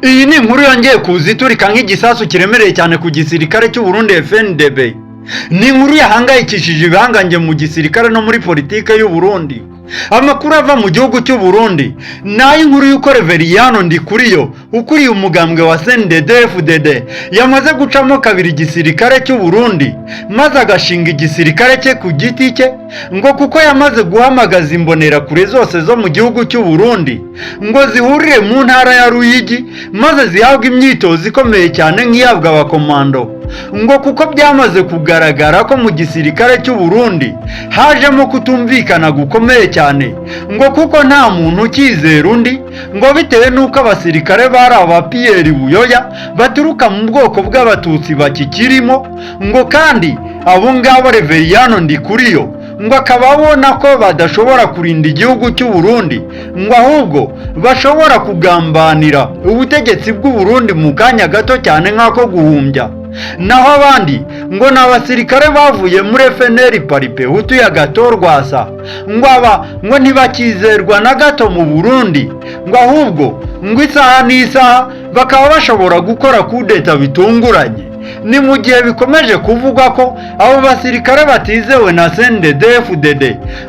Iyi ni inkuru yongeye kuza iturika nk'igisasu kiremereye cyane ku gisirikare cy'u Burundi FNDB. Ni inkuru yahangayikishije ibihangange mu gisirikare no muri politike y'u Burundi. Amakuru ava mu gihugu cy'u Burundi ni ay'inkuru y'uko Reveriyano Ndikuriyo, ukuriye umugambwe wa CNDD-FDD, yamaze gucamo kabiri igisirikare cy'u Burundi, maze agashinga igisirikare cye ku giti cye, ngo kuko yamaze guhamagaza imbonerakure zose zo mu gihugu cy'u Burundi ngo zihurire mu ntara ya Ruyigi, maze zihabwe imyitozo ikomeye cyane nk'ihabwa abakomando, ngo kuko byamaze kugaragara ko mu gisirikare cy'u Burundi hajemo kutumvikana gukomeye cyane, ngo kuko nta muntu ukizera undi, ngo bitewe n'uko abasirikare bari aba Pierre Buyoya baturuka mu bwoko bw'Abatutsi bakikirimo, ngo kandi abo ngabo Reveriyano Ndikuriyo ngo akaba abona ko badashobora kurinda igihugu cy'u Burundi, ngo ahubwo bashobora kugambanira ubutegetsi bw'u Burundi mu kanya gato cyane nk'ako guhumbya. Naho abandi ngo ni abasirikare bavuye muri FNL Palipehutu ya Gatorwasa, ngo aba ngo ntibakizerwa na gato mu Burundi, ngo ahubwo ngo isaha n'isaha bakaba bashobora gukora kudeta bitunguranye. Ni mu gihe bikomeje kuvugwa ko abo basirikare batizewe na CNDD-FDD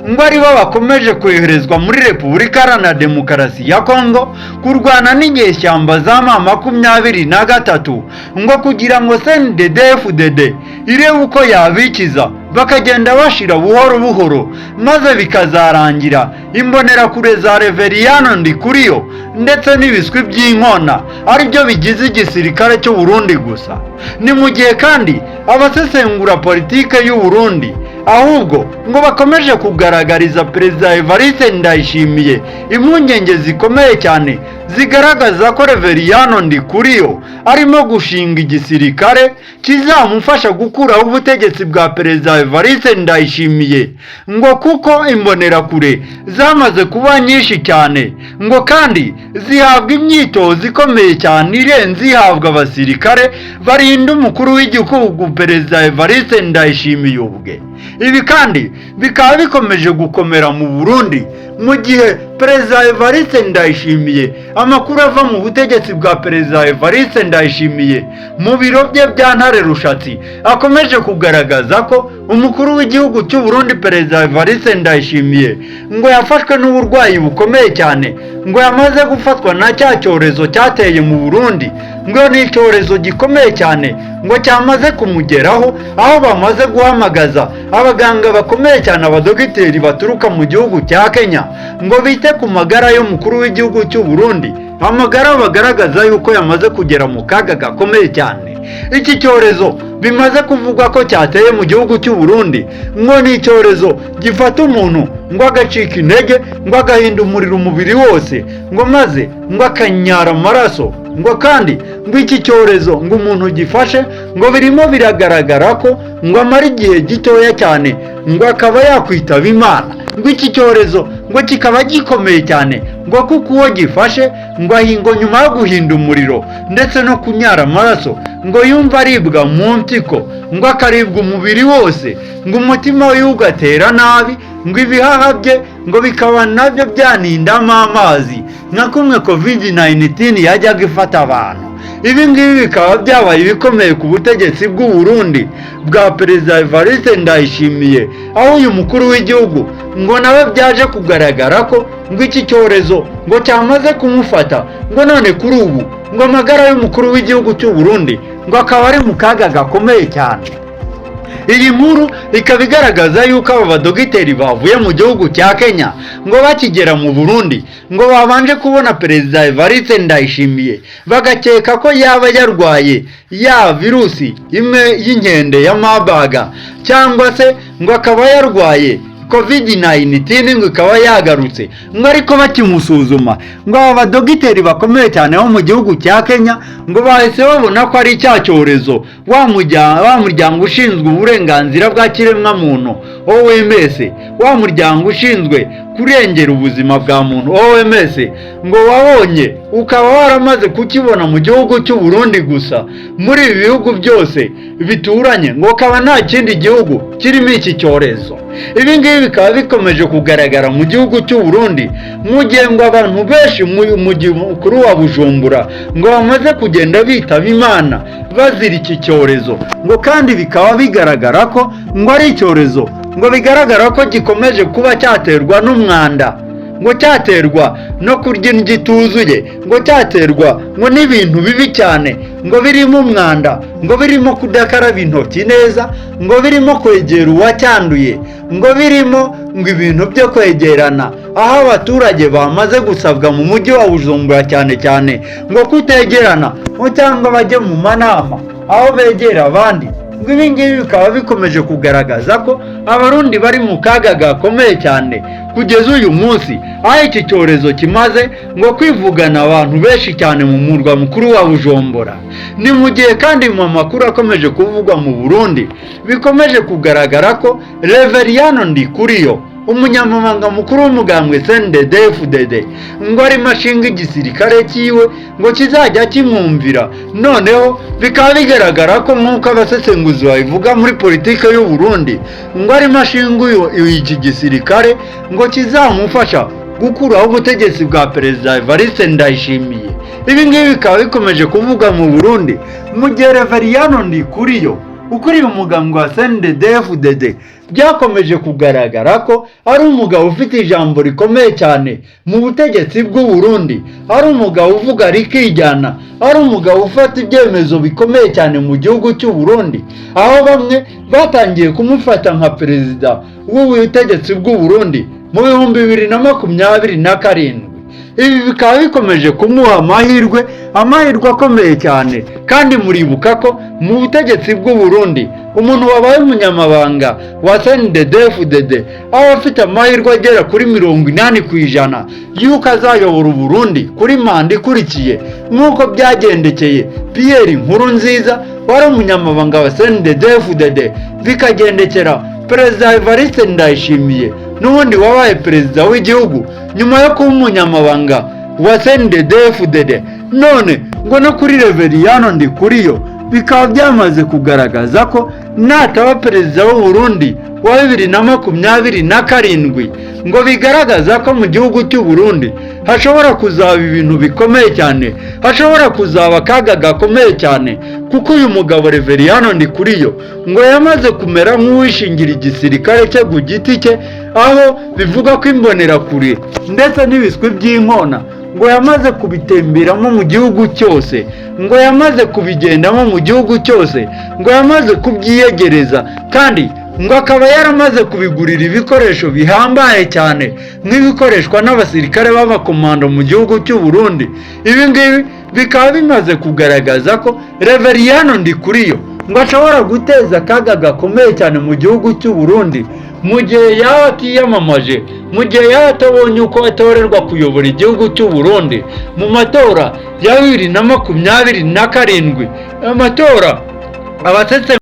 ngo aribo bakomeje koherezwa muri Repubulika Iharanira Demokarasi ya Kongo kurwana n'inyeshyamba za M23, ngo kugira ngo CNDD-FDD irebe uko yabikiza, bakagenda bashira buhoro buhoro, maze bikazarangira imbonerakure za Reveriyano Ndikuriyo ndetse n'ibiswi by'inkona aribyo bigize igisirikare cy'u Burundi gusa. Ni mu gihe kandi abasesengura politike y'u Burundi ahubwo ngo bakomeje kugaragariza Perezida Evariste Ndayishimiye impungenge zikomeye cyane zigaragaza ko Reveriyano Ndikuriyo arimo gushinga igisirikare kizamufasha gukuraho ubutegetsi bwa Perezida Evariste Ndayishimiye, ngo kuko imbonerakure zamaze kuba nyinshi cyane, ngo kandi zihabwa imyitozo ikomeye cyane irenze ihabwa abasirikare barinda umukuru w'igihugu Perezida Evariste Ndayishimiye ubwe. Ibi kandi bikaba bikomeje gukomera mu Burundi, mu gihe Perezida Evariste Ndayishimiye, amakuru ava mu butegetsi bwa Perezida Evariste Ndayishimiye mu biro bye bya Ntare Rushatsi, akomeje kugaragaza ko umukuru w'igihugu cy'u Burundi Perezida Evariste Ndayishimiye ngo yafashwe n'uburwayi bukomeye cyane, ngo yamaze gufatwa na cya cyorezo cyateye mu Burundi, ngo ni icyorezo gikomeye cyane ngo cyamaze kumugeraho, aho bamaze guhamagaza abaganga bakomeye cyane, abadogiteri baturuka mu gihugu cya Kenya, ngo bite ku magara y'umukuru w'igihugu cy'u Burundi, amagara bagaragaza yuko yamaze kugera mu kaga gakomeye cyane. Iki cyorezo bimaze kuvugwa ko cyateye mu gihugu cy'u Burundi ngo ni icyorezo gifata umuntu ngo agacika intege, ngo agahinda umuriro umubiri wose, ngo maze ngo akanyara amaraso, ngo kandi ngo iki cyorezo ngo umuntu gifashe ngo birimo biragaragara ko ngo amara igihe gitoya cyane ngo akaba yakwitaba Imana. Ngo iki cyorezo ngo kikaba gikomeye cyane, ngo kuko uwo gifashe ngo ahingo nyuma yo guhinda umuriro ndetse no kunyara amaraso, ngo yumve aribwa mu mpyiko, ngo akaribwa umubiri wose, ngo umutima we ugatera nabi, ngo ibihaha bye ngo bikaba nabyo byanindamo amazi nka kumwe COVID-19 yajyaga ifata abantu. Ibi ngibi bikaba byabaye ibikomeye ku butegetsi bw'u Burundi bwa Perezida Evariste Ndayishimiye, aho uyu mukuru w'igihugu ngo nawe byaje kugaragara ko ngo iki cyorezo ngo cyamaze kumufata, ngo none kuri ubu ngo amagara y'umukuru w'igihugu cy'u Burundi ngo akaba ari mu kaga gakomeye cyane. Iyi nkuru ikaba igaragaza yuko aba badogiteri bavuye mu gihugu cya Kenya ngo bakigera mu Burundi ngo babanje kubona Perezida Evariste Ndayishimiye, bagakeka ko yaba yarwaye ya virusi imwe y'inkende ya Marburg, cyangwa se ngo akaba yarwaye COVID-19, ngo ikaba yagarutse. Ngo ariko bakimusuzuma, ngo aba badogiteri bakomeye cyane bo mu gihugu cya Kenya ngo bahise babona ko ari cya cyorezo wa muryango ushinzwe uburenganzira bwa kiremwamuntu OMS, wa muryango ushinzwe kurengera ubuzima bwa muntu OMS ngo wabonye ukaba waramaze kukibona mu gihugu cy'u Burundi gusa. Muri ibi bihugu byose bituranye ngo kaba nta kindi gihugu kirimo iki cyorezo. Ibi ngibi bikaba bikomeje kugaragara mu gihugu cy'u Burundi, mu gihe ngo abantu benshi mu mujyi mukuru wa Bujumbura ngo bamaze kugenda bitaba Imana bazira iki cyorezo, ngo kandi bikaba bigaragara ko ngo ari icyorezo ngo bigaragara ko gikomeje kuba cyaterwa n'umwanda, ngo cyaterwa no kurya indyo ituzuye, ngo cyaterwa ngo n'ibintu bibi cyane, ngo birimo umwanda, ngo birimo kudakaraba intoki neza, ngo birimo kwegera uwacyanduye, ngo birimo ngo ibintu byo kwegerana, aho abaturage bamaze gusabwa mu mujyi wa Bujumbura cyane cyane ngo kutegerana, ngo cyangwa bajye mu manama aho begera abandi. Ngo ibi ngibi bikaba bikomeje kugaragaza ko Abarundi bari mu kaga gakomeye cyane kugeza uyu munsi, aho iki cyorezo kimaze ngo kwivugana abantu benshi cyane mu murwa mukuru wa Bujumbura. Ni mu gihe kandi mu makuru akomeje kuvugwa mu Burundi bikomeje kugaragara ko Reveriyano Ndikuriyo, umunyamabanga mukuru w'umugambwe CNDD-FDD, ngo arimo ashinga igisirikare cyiwe ngo kizajya kimwumvira. Noneho bikaba bigaragara ko, nk'uko abasesenguzi babivuga muri politiki y'u Burundi, ngo arimo ashinga iki gisirikare ngo kizamufasha gukuraho ubutegetsi bwa Perezida Evariste Ndayishimiye. Ibi ngibi bikaba bikomeje kuvuga mu Burundi, mu gihe Reveriyano Ndikuriyo ukuriye umugambwe wa CNDD-FDD byakomeje kugaragara ko ari umugabo ufite ijambo rikomeye cyane mu butegetsi bw'u Burundi, ari umugabo uvuga rikijyana, ari umugabo ufata ibyemezo bikomeye cyane mu gihugu cy'u Burundi, aho bamwe batangiye kumufata nka perezida w'ubutegetsi bw'u Burundi mu 2027. Ibi bikaba bikomeje kumuha amahirwe akomeye cyane. Kandi muribuka ko mu butegetsi bw'u Burundi umuntu wabaye umunyamabanga wa CNDD-FDD aba afite amahirwe agera kuri 80% y'uko azayobora u Burundi kuri manda ikurikiye, nk'uko byagendekeye Pierre Nkurunziza wari umunyamabanga wa CNDD-FDD, bikagendekera Perezida Evariste Ndayishimiye n'ubundi wabaye perezida w'igihugu nyuma yo kuba umunyamabanga wa CNDD-FDD. None ngo no kuri Reveriyano Ndikuriyo bikaba byamaze kugaragaza ko nataba perezida w'u Burundi wa 2027, ngo bigaragaza ko mu gihugu cy'u Burundi hashobora kuzaba ibintu bikomeye cyane, hashobora kuzaba akaga gakomeye cyane, kuko uyu mugabo Reveriyano Ndikuriyo ngo yamaze kumera nk'uwishingira igisirikare cye ku giti cye, aho bivuga ko imbonerakure ndetse n'ibiswi by'inkona ngo yamaze kubitemberamo mu gihugu cyose, ngo yamaze kubigendamo mu gihugu cyose, ngo yamaze kubyiyegereza, kandi ngo akaba yaramaze kubigurira ibikoresho bihambaye cyane nk'ibikoreshwa n'abasirikare b'abakomando mu gihugu cy'u Burundi. Ibi ngibi bikaba bimaze kugaragaza ko Reveriyano Ndikuriyo ngo ashobora guteza akaga gakomeye cyane mu gihugu cy'u Burundi mu gihe yaba atiyamamaje, mu gihe yaba atabonye uko atorerwa kuyobora igihugu cy'u Burundi mu matora ya 2027, amatora abasetse.